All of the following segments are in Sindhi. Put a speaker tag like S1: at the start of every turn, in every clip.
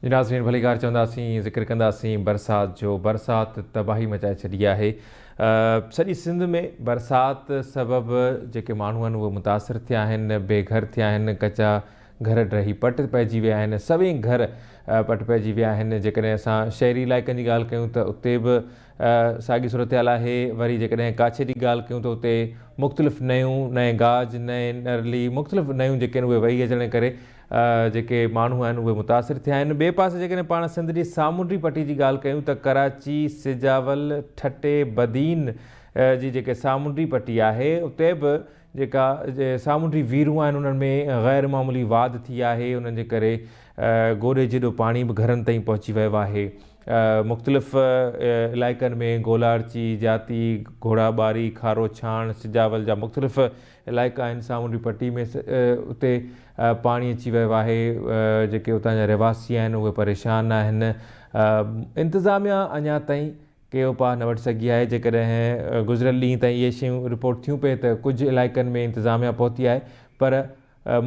S1: جي ناظرين ڀليڪار چونداسين ذڪر ڪنداسين برسات جو برسات تباهي مچائي ڇڏي آهي سڄي سنڌ ۾ برسات سبب جيڪي ماڻهو آهن اهي متاثر ٿيا آهن بي گهر ٿيا آهن ڪچا گهر ڊهي پٽ پئجي ويا آهن سوين گهر پٽ پئجي ويا آهن جيڪڏهن اسان شهري علائقن جي ڳالهه ڪيون ته اتي به ساڳي صورتحال آهي وري جيڪڏهن ڪاڇي جي ڳالهه ڪيون ته اتي مختلف نيون نئين گاج نئين نرلي مختلف نيون جيڪي آهن اهي وهي اچڻ جي ڪري جيڪي ماڻهو آهن اهي متاثر ٿيا آهن. ٻئي پاسي جيڪڏهن پاڻ سنڌ جي سامونڊي پٽي جي ڳالهه ڪيون ته ڪراچي، سجاول، ٺٽي، بدين جي جيڪي سامونڊي پٽي آهي اتي به جيڪا سامونڊي ويرون آهن انهن ۾ غير معمولي واڌ ٿي آهي انهن جي ڪري گوڏي جيڏو پاڻي به گهرن تائين پهچي ويو آهي. مختلف علائقن ۾ گولاڙچي، جاتي، گهوڙا ٻاري، کارو ڇاڻ، سجاول جا مختلف علائقا آهن سامونڊي پٽي ۾ اتي پاڻي اچي ويو آهي جيڪي اتان جا رهواسي آهن اهي پريشان آهن انتظاميا اڃا تائين ڪي اپاء نه وٺي سگهي آهي جيڪڏهن گذريل ڏينهن تائين اهي شيون رپورٽ ٿيون پئي ته ڪجهه علائقن ۾ انتظاميا پهتي آهي پر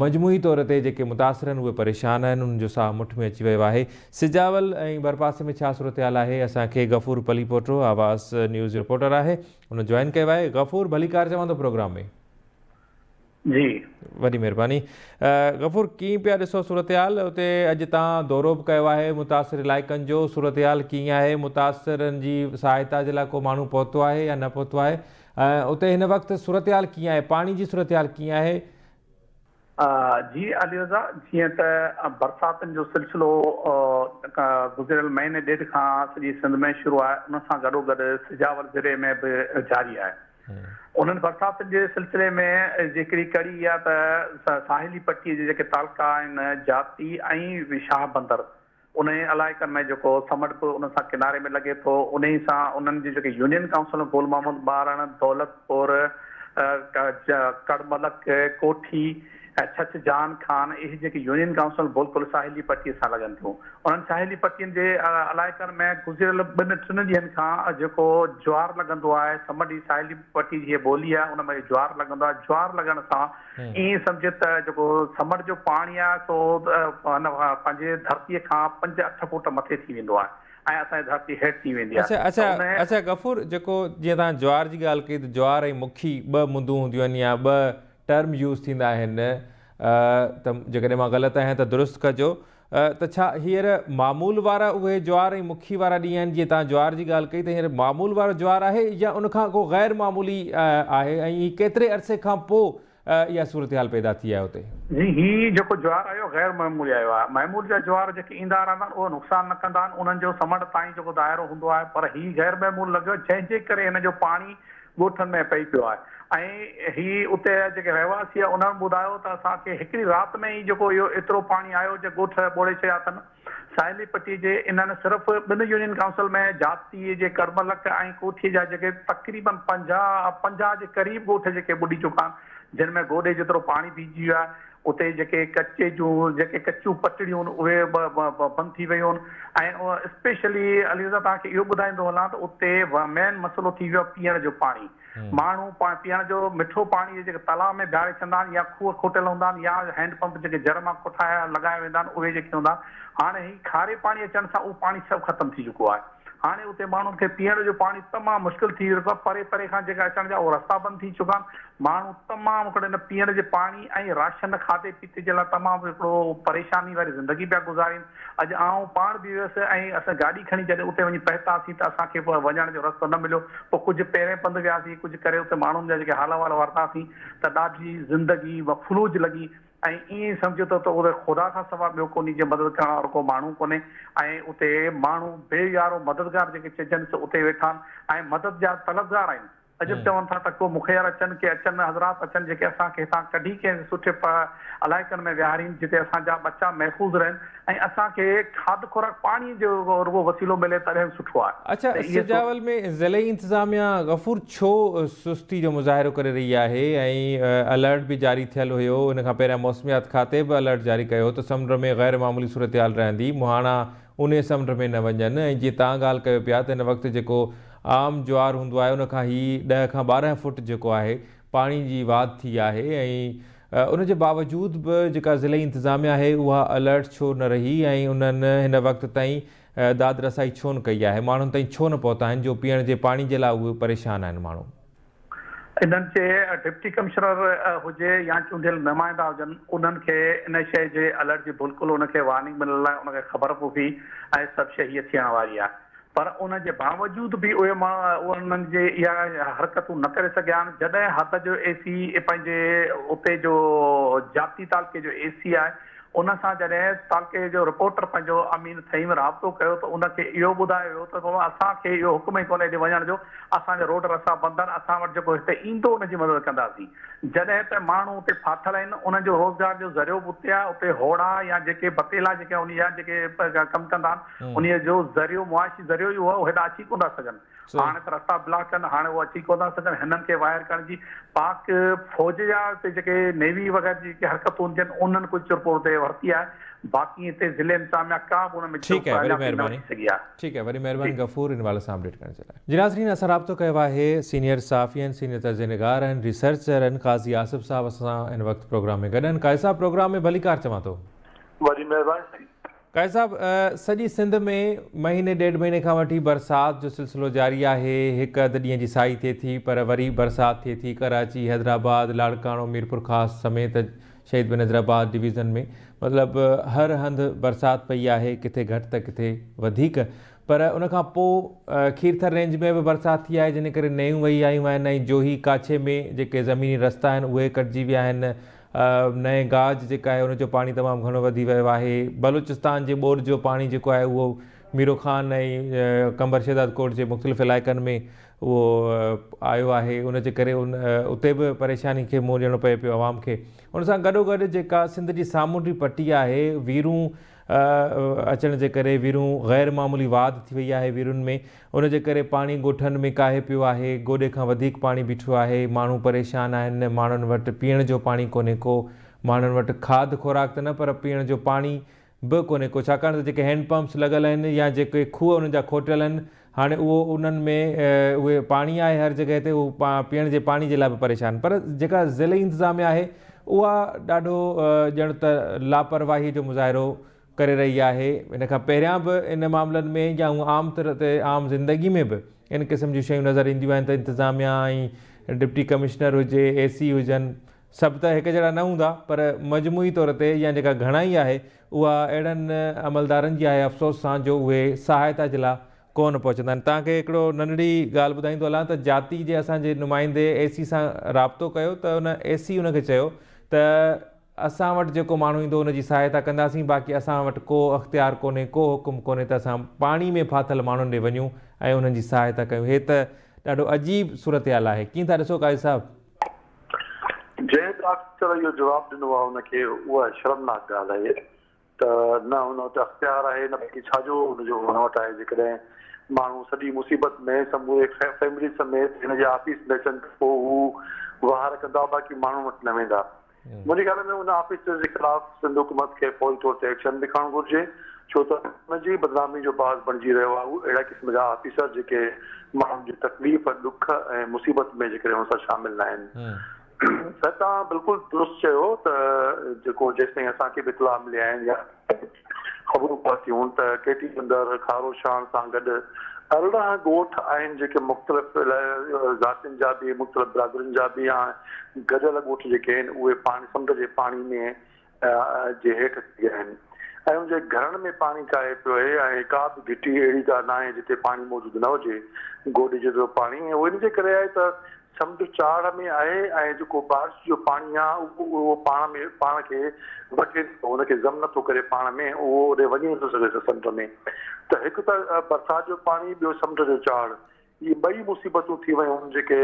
S1: مجموعي طور تي جيڪي متاثر آهن اهي پريشان آهن انهن جو ساهه مٺ ۾ اچي ويو آهي سجاول ۽ ڀرپاسي ۾ ڇا صورتحال آهي اسان کي غفور پليپوٽو آواز نيوز رپورٽر آهي هن جوائن ڪيو آهي غفور ڀليڪار چوان ٿو پروگرام ۾.
S2: جي.
S1: وڏي مهرباني غفور ڪيئن پيا ڏسو صورتحال اتي اڄ تان دورو به ڪيو آهي متاثر علائقن جو صورتحال ڪيئن آهي متاثرن جي سهائتا جي لاء ڪو ماڻهو پهتو آهي يا نه پهتو آهي اتي هن وقت صورتحال ڪيئن آهي پاڻي جي صورتحال ڪيئن آهي.
S2: جي علي رضا جيئن ته برساتن جو سلسلو گذريل مهيني ڏيڍ کان سڄي سنڌ ۾ شروع آهي ان سان گڏوگڏ سجاول ضلعي ۾ به جاري آهي انهن برساتن جي سلسلي ۾ جيڪڙي ڪڙي اها ته ساحلي پٽي جي جيڪي تعلقا آهن جاتي ۽ شاهه بندر انهي علائقن ۾ جيڪو سمنڊ به ان سان ڪناري ۾ لڳي ٿو، انهي سان انهن جون جيڪي يونين ڪائونسلون گل محمد ٻارڻ، دولت پور، ڪڙملڪ، ڪوٺي ۽ ڇڇ جهان خان اهي جيڪي يونين ڪائونسلون بلڪل ساحلي پٽي سان لڳن ٿيون. انهن ساحلي پٽين جي علائقن ۾ گذريل ٻن ٽن ڏينهن کان جيڪو جوار لڳندو آهي، سمنڊ جي ساحلي پٽي جي هيء ٻولي آهي ان ۾ جوار لڳندو آهي، جوار لڳڻ سان ائين سمجهه ته جيڪو سمنڊ جو پاڻي آهي سو هن پنهنجي ڌرتيء کان پنج اٺ فوٽ مٿي ٿي ويندو آهي ۽ اسان جي ڌرتي هيٺ ٿي ويندي آهي
S1: اڇا
S2: ته
S1: اڇا
S2: ان
S1: اڇا غفور جيڪو جيئن توهان جوار جي ڳالهه ڪئي ته جوار ۽ مکي ٻه مندون هونديون آهن يا ٻه ٽرم يوز ٿيندا آهن ته جيڪڏهن مان غلط آهيان ته درست ڪجو ته ڇا هينئر معمول وارا اهي جوار ۽ مکي وارا ڏينهن آهن جيئن توهان جوار جي ڳالهه ڪئي ته هينئر معمول وارو جوار آهي يا ان کان ڪو غير معمولي آهي ۽ هي ڪيتري عرصي کان پوء اها صورتحال پيدا ٿي آهي اتي؟
S2: جي هي جيڪو جوار آيو غير معمولي آيو آهي. معمول جا جوار جيڪي ايندا رهندا آهن اهي نقصان نه ڪندا آهن انهن جو سمنڊ تائين جيڪو دائرو هوندو آهي پر هي غير معمول لڳيو جنهن جي ڪري هن جو پاڻي ڳوٺن ۾ پئي پيو آهي ۽ هي اتي جا جيڪي رهواسي آهن انهن ٻڌايو ته اسان کي هڪڙي رات ۾ ئي جيڪو اهو ايترو پاڻي آيو جو ڳوٺ ٻوڙي ڇڏيا اٿن. ساحلي پٽي جي انهن صرف ٻن يونين ڪائونسل ۾ جاتي جي ڪڙملڪ ۽ ڪوٺي جا جيڪي تقريبن 50 50 جي قريب ڳوٺ جيڪي ٻڏي چڪا آهن جن ۾ گوڏي جيترو پاڻي بيهجي ويو آهي. اتي جيڪي ڪچي جون جيڪي ڪچيون پٽڙيون آهن اهي به بند ٿي ويون آهن ۽ اسپيشلي علي رضا توهان کي اهو ٻڌائيندو هلان ته اتي مين مسئلو ٿي ويو آهي پيئڻ جو پاڻي ماڻهو پيئڻ جو مٺو پاڻي جيڪي تلاء ۾ بيهاري ڇڏندا آهن يا کوهه کوٽيل هوندا آهن يا هينڊ پمپ جيڪي جر مان کوٽايا لڳايا ويندا آهن اهي جيڪي هوندا آهن هاڻي هي کاري پاڻي اچڻ سان اهو پاڻي سڀ ختم ٿي چڪو آهي. هاڻي اتي ماڻهن کي پيئڻ جو پاڻي تمام مشڪل ٿي ويو آهي، پري پري کان جيڪا اچڻ جا اهي رستا بند ٿي چڪا آهن، ماڻهو تمام هڪڙي نه پيئڻ جي پاڻي ۽ راشن کاڌي پيتي جي لاء تمام هڪڙو پريشاني واري زندگي پيا گذارين، اڄ آئون پاڻ به ويس ۽ اسان گاڏي کڻي جڏهن اتي وڃي پهتاسين ته اسان کي وڃڻ جو رستو نه مليو، پوء ڪجهه پيرين پنڌ وياسين، ڪجهه ڪري اتي ماڻهن جا جيڪي حال احوال ورتاسين ته ڏاڍي زندگي مفلوج لڳي. ۽ ائين ئي سمجهه ته ته اتي خدا کان سواء ٻيو ڪو انهي جي مدد ڪرڻ وارو ڪو ماڻهو ڪونهي ۽ اتي ماڻهو بي يارو مددگار جيڪي چئجن سي اتي ويٺا آهن ۽ مدد جا طلبگار آهن. عجب چون ٿا ته ڪو مخير اچن ڪي اچن حضرات اچن جيڪي اسان کي هتان ڪڍي ڪنهن سٺي علائقن ۾ ويهارين جتي اسان جا ٻچا محفوظ رهن ۽ اسان کي کاڌ خوراڪ پاڻي جو رڳو وسيلو ملي تڏهن به سٺو آهي.
S1: اڇا
S2: ته اهي سو.
S1: سجاول ۾ ضلعي انتظاميا غفور ڇو سستي جو مظاهرو ڪري رهي آهي ۽ الرٽ به جاري ٿيل هيو ان کان پهريان موسميات کاتي به الرٽ جاري ڪيو هو ته سمنڊ ۾ غير معمولي صورتحال رهندي مهاڻا اونهي سمنڊ ۾ نه وڃن ۽ جيئن تان ڳالهه ڪيو پيا ته هن وقت جيڪو عام جوار هوندو آهي ان کان هي ڏهه کان 12 فوٽ جيڪو آهي پاڻي جي واڌ ٿي آهي ۽ ان جي باوجود به جيڪا ضلعي انتظاميا آهي اها الرٽ ڇو نه رهي ۽ انهن هن وقت تائين داد رسائي ڇو نه ڪئي آهي، ماڻهن تائين ڇو نه پهتا آهن جو پيئڻ جي پاڻي جي لاء اهي پريشان آهن ماڻهو.
S2: انهن کي ڊپٽي ڪمشنر هجي يا چونڊيل نمائندا هجن انهن کي ان شيء جي الرٽ جي بلڪل ان کي وارننگ مليل آهي ان کي خبر به هئي ۽ سڀ شيء هيء ٿيڻ واري آهي پر ان جي باوجود به اهي ماڻهو انهن جي اها حرڪتون نه ڪري سگهيا آهن جڏهن حد جو اي سي پنهنجي اتي جو جاتي تعلقي جو اي سي آهي ان سان جڏهن تعلقي جو رپورٽر پنهنجو امين ٿهيم رابطو ڪيو ته ان کي اهو ٻڌايو ويو ته بابا اسان کي اهو حڪم ئي ڪونهي هيڏي وڃڻ جو، اسان جا روڊ رستا بند آهن، اسان وٽ جيڪو هتي ايندو ان جي مدد ڪنداسين. جڏهن ته ماڻهو اتي ڦاٿل آهن، انهن جو روزگار جو ذريعو به اتي آهي، اتي هوڙا يا جيڪي بتيلا جيڪي انهي جا جيڪي ڪم ڪندا آهن، انهي جو ذريعو معاشي ذريعو ئي اهو آهي، اهي هيڏانهن اچي ڪونه ٿا سگهن. هاڻي ته رستا بلاڪ آهن، هاڻي اهي اچي ڪونه ٿا سگهن، هنن کي وائر ڪرڻ جي پاڪ فوج جا اتي جيڪي نيوي وغيره جي جيڪي حرڪتون ٿين انهن ڪجهه چرپر اتي ورتي آهي، باقي هتي ضلعي انتظاميا ڪا به ان ۾
S1: ٺيڪ آهي
S2: چرپر
S1: وڏي
S2: اڃا تائين نه
S1: مهرباني
S2: وٺي سگهي آهي.
S1: ٺيڪ آهي وڏي مهرباني غفور ان حوالي سان اپڊيٽ ڪرڻ جي لاء. جي ناظرين اسان رابطو ڪيو آهي سينيئر صحافي آهن سينيئر تجزيه نگار آهن ريسرچر آهن قاضي آصف صاحب اسان سان هن وقت پروگرام ۾ گڏ آهن قاضي صاحب پروگرام ۾ ڀليڪار چوان ٿو.
S3: وڏي مهرباني سائين.
S1: قائد صاحب سڄي سنڌ ۾ مهيني ڏيڍ مهيني کان وٺي برسات جو سلسلو جاري آهي، هڪ اڌ ڏينهن جي سائي ٿئي ٿي پر وري برسات ٿئي ٿي، ڪراچي، حيدرآباد، لاڙڪاڻو، ميرپورخاص سميت شهيد بينظيرآباد ڊويزن ۾ مطلب هر هنڌ برسات پئي آهي، ڪٿي گهٽ ته ڪٿي وڌيڪ پر ان کان پوء کيرٿر رينج ۾ به برسات ٿي آهي جنهن ڪري نيون وهي آيون آهن ۽ جوهي ڪاڇي ۾ جيڪي زميني رستا آهن اهي ڪٽجي ويا آهن، نئين گاج جيڪا آهي ان جو پاڻي تمام گهڻو وڌي ويو آهي، بلوچستان جي ٻوڏ جو پاڻي جيڪو آهي اهو ميرو خان ۽ قمبر شهداد ڪوٽ جي مختلف علائقن ۾ اهو آيو آهي ان جي ڪري ان اتي به پريشاني کي منهن ڏيڻو پئي پيو عوام کي ان سان گڏو گڏ جيڪا سنڌ جي سامونڊي پٽي آهي ويرون اچڻ جي ڪري ويرون غير معمولي واڌ ٿي وئي آهي ويرون ۾ ان جي ڪري پاڻي ڳوٺن ۾ ڪاهي پيو آهي، گوڏي کان وڌيڪ پاڻي بيٺو آهي، ماڻهو پريشان آهن، ماڻهن وٽ پيئڻ جو پاڻي ڪونهي ڪو، ماڻهن وٽ کاڌ خوراڪ ته نه پر پيئڻ جو پاڻي به ڪونهي ڪو، ڇاڪاڻ ته جيڪي هينڊ پمپس لڳل آهن يا جيڪي کوهه انهن جا کوٽيل آهن هاڻي اهو انهن ۾ اهي پاڻي آهي هر جڳهه تي اهو پيئڻ جي پاڻي جي لاء به پريشان پر جيڪا ضلعي انتظاميا آهي اها ڏاڍو ڄڻ ته لاپرواهي جو مظاهرو ڪري رهي آهي ان کان پهريان به ان معاملن ۾ يا هونء عام طور تي عام زندگي ۾ به ان قسم جون شيون نظر اينديون آهن ته انتظاميا ۽ ڊپٽي ڪمشنر هجي اي سي هجن سڀ ته هڪ جهڙا نه هوندا پر مجموعي طور تي يا جيڪا گهڻائي آهي اها اهڙن عملدارن جي آهي افسوس سان جو اهي سهائتا جي لاء ڪونه پهچندا آهن توهان کي هڪڙو ننڍڙي ڳالهه ٻڌائيندو هلان ته جاتي جي اسان جي نمائندي اي سي سان رابطو ڪيو ته ان اي سي ان کي چيو ته اسان وٽ جيڪو ماڻهو ايندو ان جي سهائتا ڪنداسين باقي اسان وٽ ڪو اختيار ڪونهي ڪو حڪم ڪونهي ته اسان پاڻي ۾ ڦاٿل ماڻهن ڏي وڃون ۽ انهن جي سهائتا ڪيون هي ته ڏاڍو عجيب صورتحال آهي ڪيئن ٿا ڏسو قاضي صاحب.
S3: جنهن به آفيسر اهو جواب ڏنو آهي ان کي اها شرمناڪ ڳالهه آهي ته نه هن وٽ اختيار آهي نه باقي ڇا جو هن جو هن وٽ آهي جيڪڏهن ماڻهو سڄي مصيبت ۾ سموري فيملي سميت هن جي آفيس ۾ اچن ته پوء هو واهر ڪندا باقي ماڻهن وٽ نه ويندا منهنجي خيال ۾ ان آفيسر جي خلاف سنڌ حڪومت کي فوري طور تي ايڪشن به کڻڻ گهرجي ڇو ته ان جي بدنامي جو باعث بڻجي رهيو آهي هو اهڙا قسم جا آفيسر جيڪي ماڻهن جي تڪليف ڏک ۽ مصيبت ۾ جيڪڏهن ان سان شامل ناهن سر توهان بلڪل درست چيو ته جيڪو جيستائين اسان کي به اطلاع مليا آهن يا خبرون پهتيون ته ڪيٽي بندر کارو شاهڻ سان گڏ 18 ڳوٺ آهن جيڪي مختلف ذاتين جا به مختلف برادرين جا به يا گڏيل ڳوٺ جيڪي آهن اهي پاڻي سمنڊ جي پاڻي ۾ جي هيٺ اچي ويا آهن ۽ ان جي گهرن ۾ پاڻي ڪاهي پيو آهي ۽ ڪا به گهٽي اهڙي ڪا ناهي جتي پاڻي موجود نه هجي گوڏي جيترو پاڻي ۽ اهو ان جي ڪري آهي ته سمنڊ چاڙهه ۾ آهي ۽ جيڪو بارش جو پاڻي آهي اهو پاڻ ۾ پاڻ کي وٺي نٿو ان کي ضم نٿو ڪري پاڻ ۾ اهو اوڏي وڃي نٿو سگهي سمنڊ ۾ ته هڪ ته برسات جو پاڻي ٻيو سمنڊ جو چاڙهه اهي ٻئي مصيبتون ٿي ويون آهن جيڪي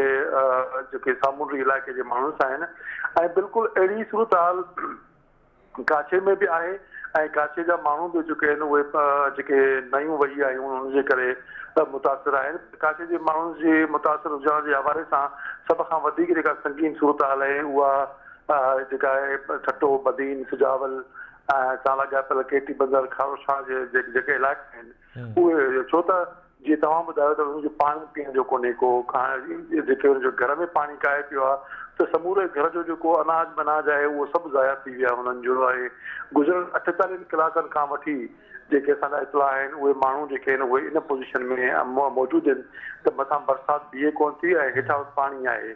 S3: جيڪي سامونڊي علائقي جي ماڻهن سان آهن ۽ بلڪل اهڙي صورتحال ڪاڇي ۾ به آهي ۽ ڪاڇي جا ماڻهو به جيڪي آهن اهي جيڪي نيون وهي آيون ان جي ڪري متاثر آهن ڪاڇي جي ماڻهن جي متاثر هجڻ جي حوالي سان سڀ کان وڌيڪ جيڪا سنگين صورتحال آهي اها جيڪا آهي ٺٽو بدين سجاول ۽ سان لاڳاپيل ڪيٽي بندر کارو شاهه جي جيڪي علائقا آهن اهي ڇو ته جيئن توهان ٻڌايو ته انهن جو پاڻي پيئڻ جو ڪونهي ڪو، کائڻ جيڪي انهن جو گهر ۾ پاڻي ڪاهي پيو آهي ته سموري گهر جو جيڪو اناج بناج آهي اهو سڀ ضايع ٿي ويا انهن جو ۽ گذريل 48 ڪلاڪن کان وٺي جيڪي اسان جا اطلاع آهن اهي ماڻهو جيڪي آهن اهي ان پوزيشن ۾ موجود آهن ته مٿان برسات بيهي ڪونه ٿي ۽ هيٺان پاڻي آهي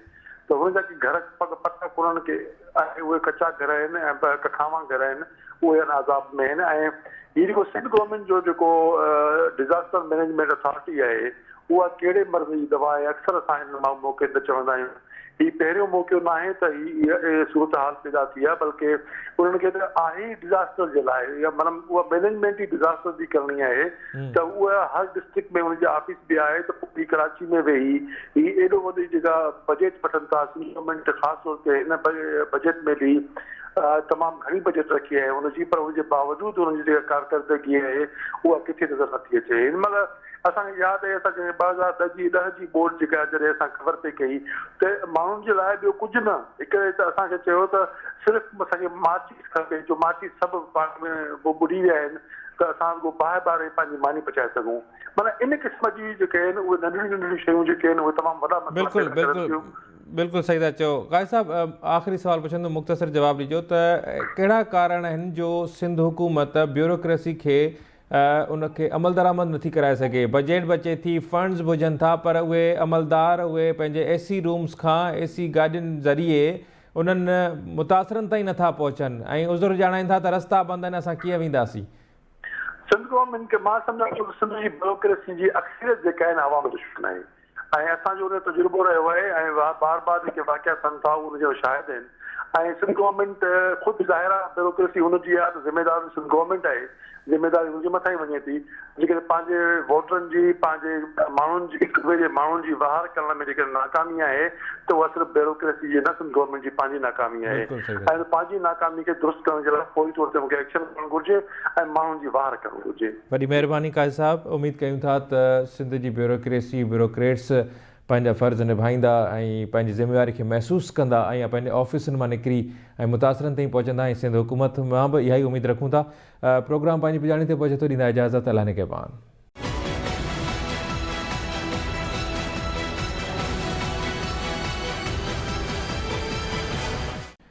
S3: ته هنن جا ڪي گهر پڳ پٽ ڪونهن ڪي آهي اهي ڪچا گهر آهن ۽ ڪکاوان گهر آهن اهي ان عذاب ۾ آهن ۽ هي جيڪو سنڌ گورنمينٽ جو جيڪو ڊزاسٽر مئنيجمينٽ اٿارٽي آهي اها ڪهڙي مرض جي دوا آهي اڪثر اسان ان موقعي تي چوندا آهيون هي پهريون موقعو ناهي ته هي صورتحال پيدا ٿي آهي بلڪه انهن کي ته آهي ئي ڊزاسٽر جي لاء يا معنيٰ اها مئنيجمينٽ ئي ڊزاسٽر جي ڪرڻي آهي ته اها هر ڊسٽرڪٽ ۾ ان جي آفيس به آهي ته پوء هي ڪراچي ۾ ويهي هي ايڏو وڏي جيڪا بجيٽ وٺن ٿا سنڌ گورنمينٽ خاص طور تي هن بجيٽ ۾ به تمام گهڻي بجيٽ رکي آهي ان جي پر ان جي باوجود انهن جي جيڪا ڪارڪردگي آهي اها ڪٿي نظر نٿي اچي هن مهل اسان کي ياد آهي اسان جڏهن 2010 جي ڏهه جي ٻوڏ جيڪا جڏهن اسان خبر پئي ڪئي ته ماڻهن جي لاء ٻيو ڪجهه نه هڪ ته اسان کي چيو ته صرف اسان کي ماچيس کپي جو ماچيس سڀ پاڻي ۾ ٻڏي ويا آهن ته اسان رڳو باهه ٻاري پنهنجي ماني پچائي سگهون معنيٰ ان قسم جي جيڪي آهن اهي ننڍڙيون ننڍڙيون شيون جيڪي آهن اهي تمام وڏا مسئلا
S1: بلڪل
S3: پيدا ڪرن
S1: بلڪل
S3: ٿيون.
S1: بلڪل صحيح ٿا چئو قاضي صاحب آخري سوال پڇندم مختصر جواب ڏجو ته ڪهڙا ڪارڻ آهن جو سنڌ حڪومت بيوروڪريسي کي ان کي عملدرآمد نٿي ڪرائي سگهي، بجيٽ به اچي ٿي، فنڊز به هجن ٿا پر اهي عملدار اهي پنهنجي اي سي رومز کان اي سي گاڏين ذريعي انهن متاثرن تائين نٿا پهچن ۽ عذر ڄاڻائين ٿا ته رستا بند آهن اسان ڪيئن وينداسين.
S3: سنڌ گورنمينٽ کي مان سمجهان ٿو ته سنڌ جي بيوروڪريسي جي اڪثريت جيڪا آهي نه عوام دشمن آهي ۽ اسان جو ان جو تجربو رهيو آهي ۽ بار بار جيڪي واقعا ٿين ٿا اهي ان جا شاهد آهن ۽ سنڌ گورنمينٽ خود ظاهر آهي بيوروڪريسي ان جي آهي ته ذميوار به سنڌ گورنمينٽ آهي ذميواري ان جي مٿان ئي وڃي ٿي جيڪڏهن پنهنجي ووٽرن جي پنهنجي ماڻهن جي صوبي جي ماڻهن جي واهر ڪرڻ ۾ جيڪڏهن ناڪامي آهي ته اها صرف بيوروڪريسي جي نه سنڌ گورنمينٽ جي پنهنجي ناڪامي آهي ۽ پنهنجي ناڪامي کي درست ڪرڻ جي لاء فوري طور تي ان کي ايڪشن کڻڻ گهرجي ۽ ماڻهن جي واهر ڪرڻ گهرجي.
S1: وڏي مهرباني قاضي صاحب اميد ڪيون ٿا ته سنڌ جي بيوروڪريسي بيوروڪريٽس پنهنجا فرض نڀائيندا ۽ پنهنجي ذميواري کي محسوس ڪندا ۽ پنهنجي آفيسن مان نڪري ۽ متاثرن تائين پهچندا ۽ سنڌ حڪومت مان به اها ئي اميد رکون ٿا پروگرام پنهنجي پڄاڻي تي پهچي ٿو ڏيندا اجازت الله نگهبان.